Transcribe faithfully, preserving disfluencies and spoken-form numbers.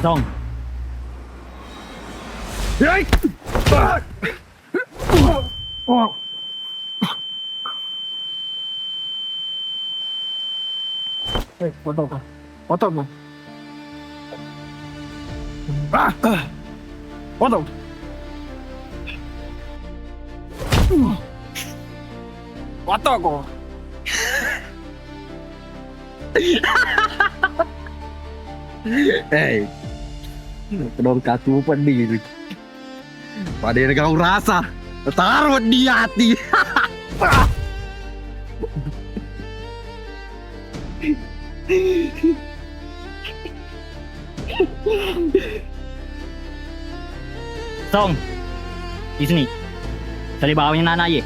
Song. Eh, potong. Potong. Ah, ah. Potong. Potong. Hei, kedong katupa di. Pada gau rasa, taruh di hati. Song, di sini. Sali bawang nana ye.